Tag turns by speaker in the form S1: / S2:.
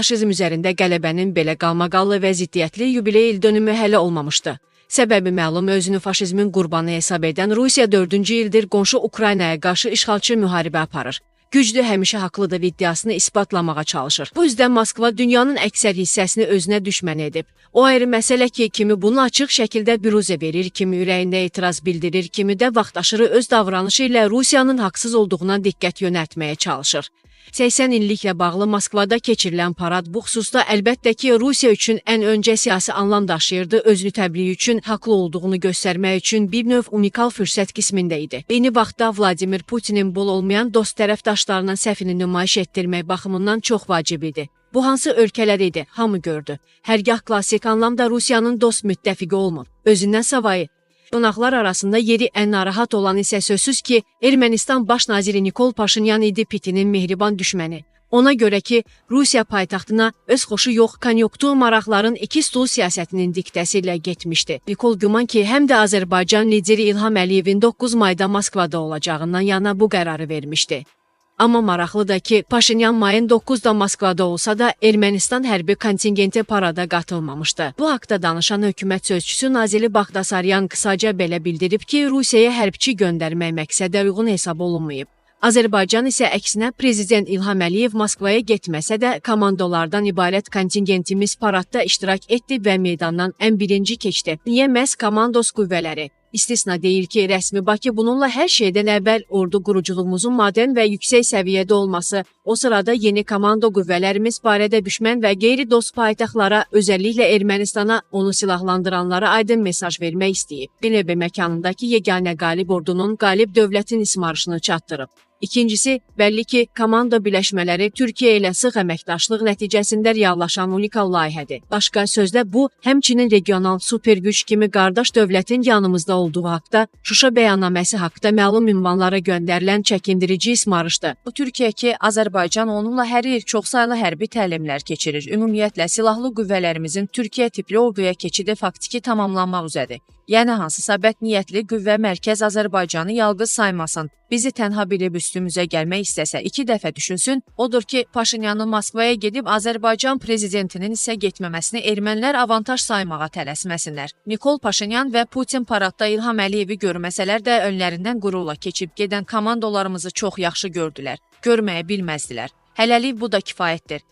S1: Faşizm üzərində qələbənin belə qalmaqallı və ziddiyyətli yubiley ildönümü hələ olmamışdı. Səbəbi məlum, özünü faşizmin qurbanı hesab edən Rusiya 4-cü ildir qonşu Ukraynaya qarşı işğalçı müharibə aparır. Güclü həmişə haqlıdır iddiasını isbatlamağa çalışır. Bu yüzdən Moskva dünyanın əksər hissəsini özünə düşmən edib. O ayrı məsələ ki, kimi bunu açıq şəkildə büruzə verir, kimi ürəyində etiraz bildirir, kimi də vaxtaşırı öz davranışı ilə Rusiyanın haqsız olduğuna diqqət yönəltməyə çalışır. 80 illiklə bağlı Moskvada keçirilən parad bu xüsusda əlbəttə ki, Rusiya üçün ən öncə siyasi anlam daşıyırdı, özünü təbliğ üçün, haqlı olduğunu göstərmək üçün bir növ unikal fürsət qismində idi. Eyni vaxtda Vladimir Putinin bol olmayan dost tərəfdaşlarının səhvini nümayiş etdirmək baxımından çox vacib idi. Bu hansı ölkələr idi, hamı gördü. Hərgah klassik anlamda Rusiyanın dost müttəfiqi olmur. Özündən savayı qonaqlar arasında yeri ən narahat olan isə sözsüz ki, Ermənistan baş naziri Nikol Paşinyan idi, Putinin mehriban düşməni. Ona görə ki, Rusiya paytaxtına öz xoşu yox, konyunktur maraqların iki stol siyasətinin diktəsi ilə getmişdi. Nikol güman ki, həm də Azərbaycan lideri İlham Əliyevin 9 mayda Moskvada olacağından yana bu qərarı vermişdi. Amma maraqlıdır ki, Paşinyan mayın 9-da Moskvada olsa da Ermənistan hərbi kontingenti parada qatılmamışdı. Bu haqda danışan hökumət sözçüsü Nazeli Bağdasaryan qısaca belə bildirib ki, Rusiyaya hərbçi göndərmək məqsədə uyğun hesab olunmayıb. Azərbaycan isə əksinə prezident İlham Əliyev Moskvaya getməsə də komandolardan ibarət kontingentimiz paradda iştirak etdi və meydandan ən birinci keçdi. Niyə məhz komandos qüvvələri? İstisna deyil ki, rəsmi Bakı bununla hər şeydən əvvəl ordu quruculuğumuzun modern və yüksək səviyyədə olması, o sırada yeni komando qüvvələrimiz barədə düşmən və qeyri-dost paytaxtlara, özəlliklə Ermənistana, onu silahlandıranlara aydın mesaj vermək istəyib. Qələbə məkanındakı yeganə qalib ordunun, qalib dövlətin ismarışını çatdırıb. İkincisi, bəlli ki, komando birləşmələri Türkiyə ilə sıx əməkdaşlıq nəticəsində reallaşan unikal layihədir. Başqa sözlə, bu, həmçinin regional supergüc kimi qardaş dövlətin yanımızda olduğu haqda, Şuşa bəyannaməsi haqda məlum ünvanlara göndərilən çəkindirici ismarışdır.
S2: Bu Türkiyə ki, Azərbaycan onunla hər il çoxsaylı hərbi təlimlər keçirir. Ümumiyyətlə, silahlı qüvvələrimizin Türkiyə tipli orduya keçidi faktiki tamamlanmaq üzrədir. Yəni hansısa bəd niyyətli qüvvə mərkəz Azərbaycanı yalqız saymasın, bizi tənha bilib üstümüzə gəlmək istəsə iki dəfə düşünsün. Odur ki, Paşinyanın Moskvaya gedib Azərbaycan prezidentinin isə getməməsini ermənilər avantaj saymağa tələsməsinlər. Nikol Paşinyan və Putin paradda İlham Əliyevi görməsələr də önlərindən qürurla keçib gedən komandolarımızı çox yaxşı gördülər. Görməyə bilməzdilər. Hələlik bu da kifayətdir.